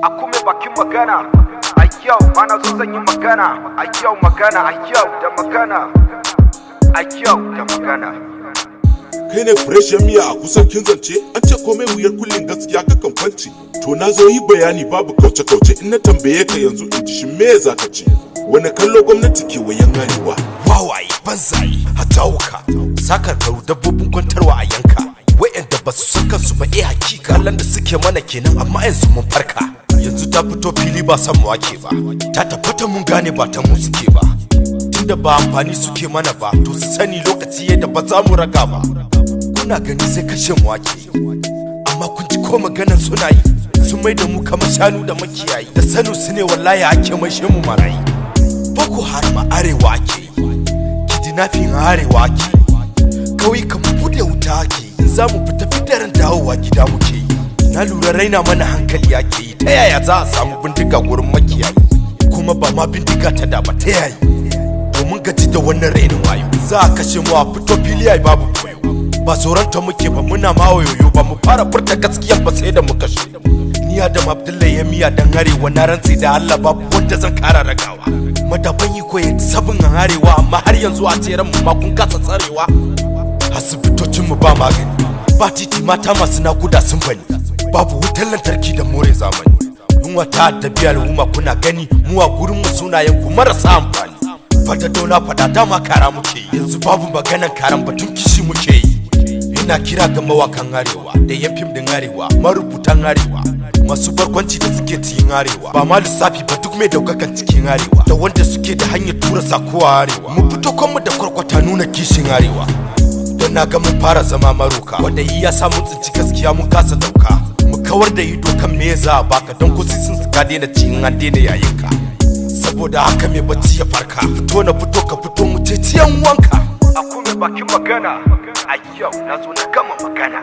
A kuma bakin magana a yau, mana zo zan yi magana a yau, magana a yau da magana a yau da magana. Kai ne fresh miya a kusan kin zance. An ce komai wuyar kullin, gaskiya kakan kwance. To, na zo yi bayani, babu kauce kauce. In na tambaye ka yanzu in ji, shin me za ka ce? Wani kallo gwamnati ke wayan arewa? Wawaye, banzaye, hatawuka, sakarkaru, dabbobin kwantarwa a yanka, wa'yanda ba su san kansu ba. Eh, hakika kallon da suke mana kenan, amma yanzu mun farka. Yanzu ta fito fili, ba san mu ake ba. Ta tabbata mun gane ba ta mu suke ba, tunda ba amfani suke mana ba. To, su sani lokaci yadda ba za mu raga ba. Kuna gani sai kashe mu ake, amma kun ji ko maganan suna yi? Sun mai da mu kamar shanu da makiyayi. Da sanu su ne wallahi ake maishe mu marayi. Boko Haram a arewa ake yi, kidnapping a arewa ake yi, kauyukan mu bude wuta ake yi. In za mu fita fitaran dawowa gida muke yi. Na lura raina mana hankali ake yi. Ta yaya za a samu bindiga gurin makiyayi? Kuma ba ma bindiga ta da ba, ta yayi? Domin gaji da wannan rainin wayo. Za a kashe mu, a fito fili ai babu koyo. Ba tsoron ta muke ba, muna ma wayoyo. Ba mu fara furta gaskiya ba sai da mu kashe. Ni Adam Abdullahi ya miya dan arewa, na rantse da Allah babu wanda zan kara ragawa. Madafan iko ya sabin an arewa, amma har yanzu a tseren mu ma kun kasa tsarewa. Asibitocin mu ba magani, ba titi, mata masu nakuda sun bani, babu wutar lantarki da more zamani. Yunwa ta addabi al'umma, kuna gani. Mu a gurin mu sunayen ku marasa amfani. Fata dauna fada, dama kara muke yi, yanzu babu maganan karan, batun kishi muke yi. Ina kira ga mawakan arewa da yan fim din arewa, marubutan arewa, masu barkwanci da suke cikin arewa, ba ma lissafi ba, duk mai daukakan cikin arewa da wanda suke da hanyar tura sako a arewa, mu fito kanmu da kwarkwata, nuna kishin arewa. Don na ga mun fara zama maroka wanda yi ya sa mun tsinci gaskiya mun kasa dauka. Mu kawar da ido kan me za a baka, don ko sun ka daina ci in an daina yayin ka. Saboda haka, mai bacci ya farka. Fito na fito, ka fito, mu ce ciyan wanka. A kuma bakin magana a yau, na zo na gama magana.